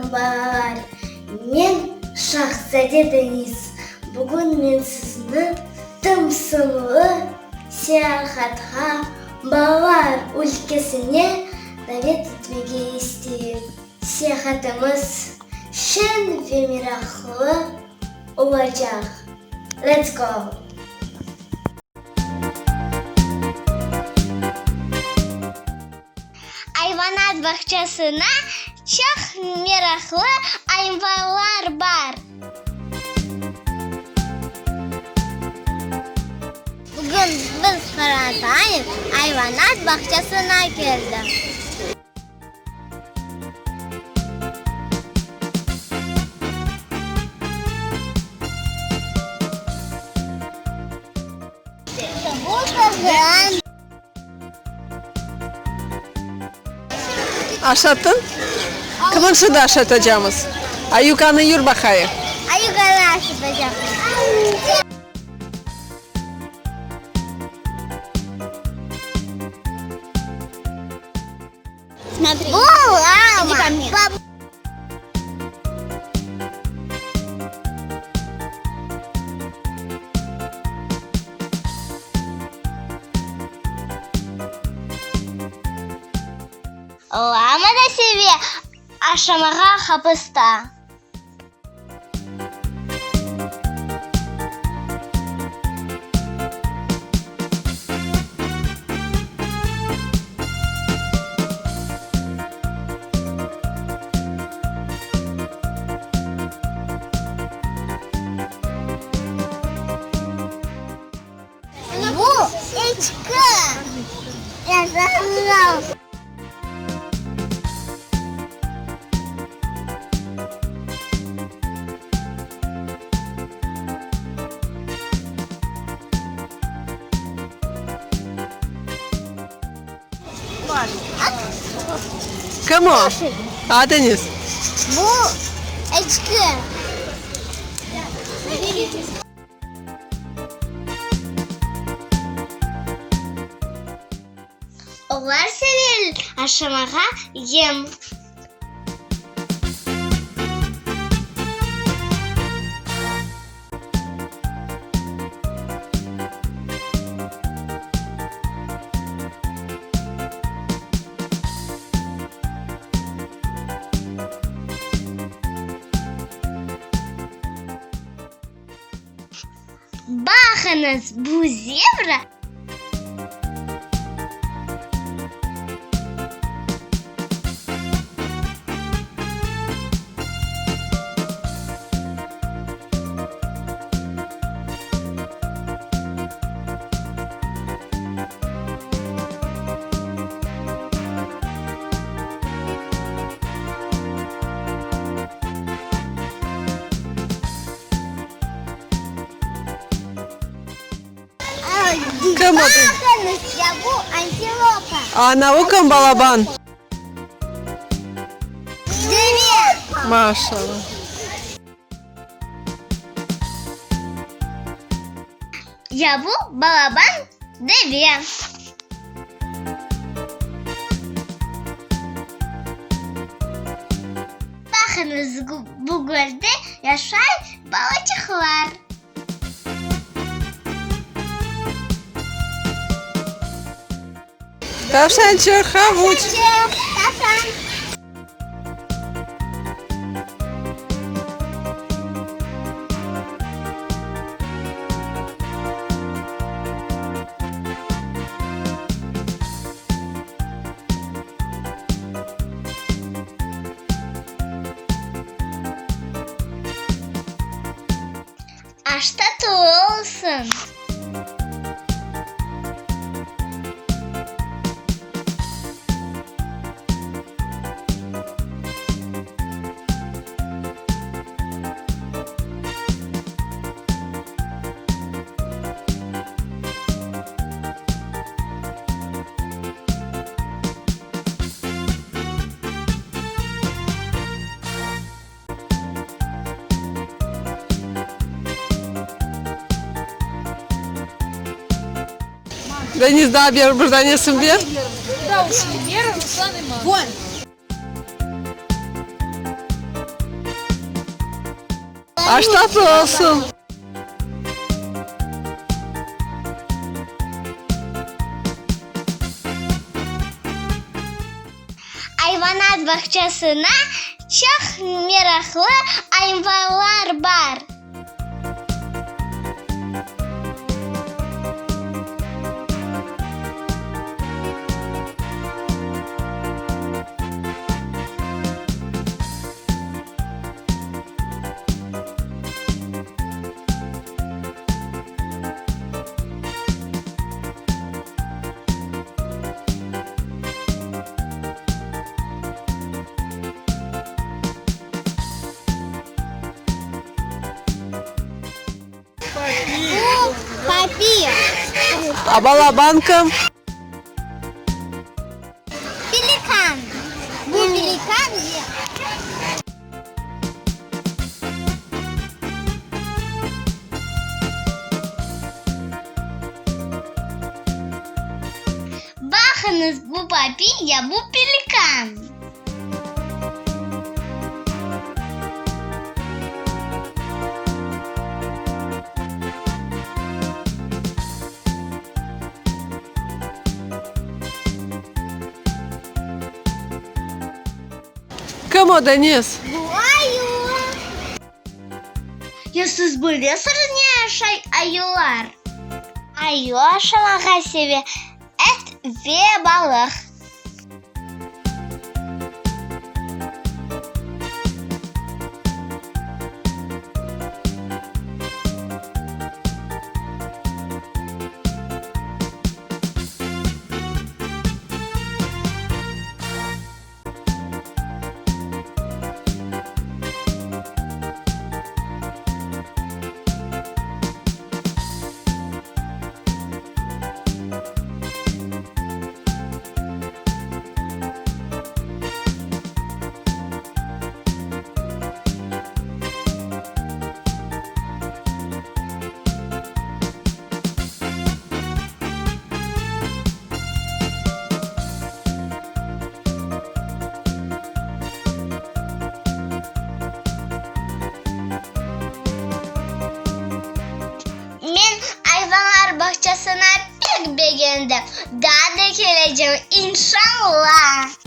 Welcome, balalar! Men Şahzade Deniz. Bugün men sizni tımsımlı seyahatqa, balalar ülkesine davet etmege isteyim. Seyahatımız şeñ ve meraqlı olacaq. Let's go! Ayvanat bağçasına çoq meraqlı ayvanlar bar. Bugün biz qorantaynen ayvanat bağçasına keldik. Aşattın? Kimni şimdi aşatacamız? Ayukanı yür baqayıq. Ayukanı aşatacamız. Bu lama. Lama da seve aşamağa qapısta. Bu eçki. Kim o? A, Deniz? Bu eçki. Olar sever aşamağa yem. Baqıñız, bu zebra. Kim o? Baqıñız, ya bu antilopa. Ana, o kim balaban? Deve. Maşallah. Ya bu balaban deve. Baqıñız, bu gölde yaşay balaçıqlar. Tavşançıq, havuç. Tavşan. Aş tatlı olsun! Deniz, daa ber, bir danesini ber. Aş tatlı olsun! Ayvanat bağçasına çoq meraqlı ayvanlar bar. Bu papi. A balaban kim? Pelikan. Bu pelikan. Baqıñız, bu papi ya bu pelikan. Kim o, Denis? Bu ayu. Ya siz bilesiñiz ne aşay ayular? Ayu aşamağa seve et ve balıq. Men ayvanlar bağçasına pek begendim. Daa da kelecem, inşalla!